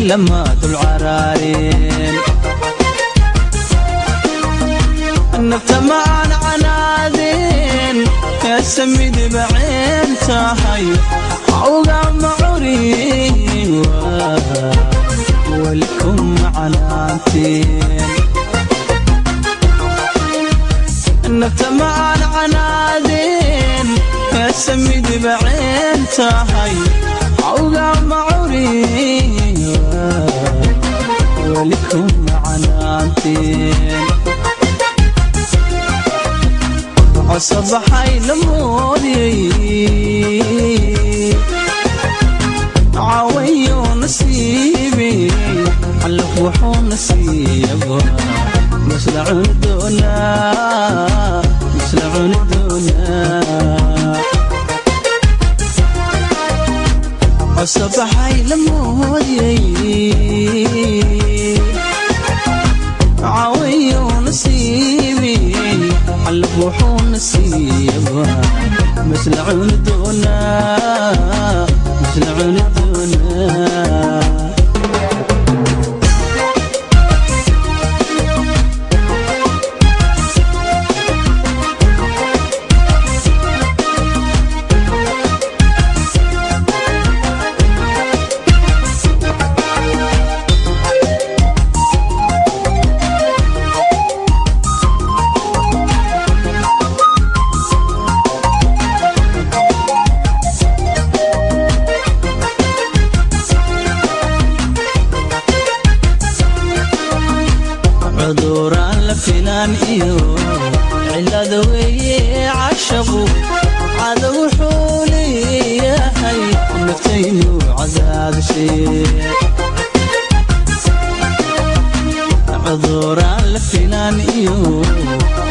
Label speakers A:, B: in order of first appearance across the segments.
A: Lama dul caraareen nafta ma aan canaadeen, heese midba ceen tahay ugama curin, weli kuma canaanteen. Nafta ma aan canaadeen, heese midba ceen tahay ugama curin, weli kuma canaanteen. Cosobaxay la moodiyey, cawayo nasiibi, calaf wuxuu nasiiyaba masla cuni doonaa, masla cuni doonaa. Cosobaxay la moodiyey, cawayo nasiibi, calaf wuxuu nasiiyaba masla cuni doonaa, masla cuni doonaa. Cuduraan la filaan iyo cilada weeye cashaqu, cada wuxuu leeyahay naftaynu cadaadshee. Cuduraan la filaan iyo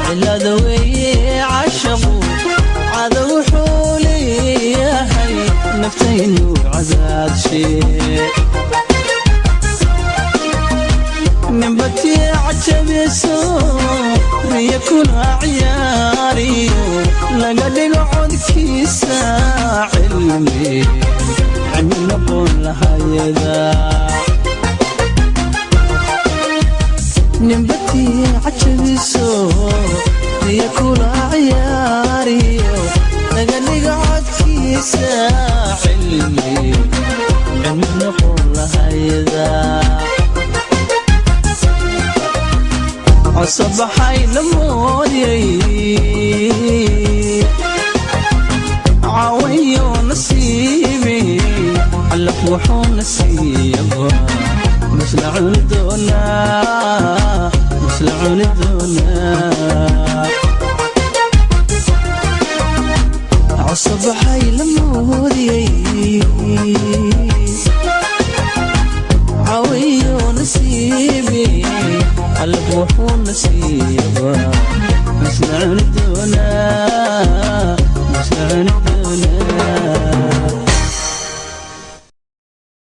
A: cilada weeye cashaqu, cada wuxuu leeyahay naftaynu cadaadshee. Nimbatii cajabiso, riya kuna ciyaariyo, laga dhigo codkiisa cilmi, cilmi noqon lahayada. Nimbatii cajabiso, riya kuna ciyaariyo, laga dhigo codkiisa cilmi, cilmi noqon lahayada. Cosobaxay la moodiyey, cawayo nasiibi, calaf wuxuu nasiiyaba masla cuni doonaa, masla cuni doonaa. Cosobaxay la moodiyey, cawayo nasiibi, calaf wuxuu nasiiyaba masla cuni doonaa, masla cuni.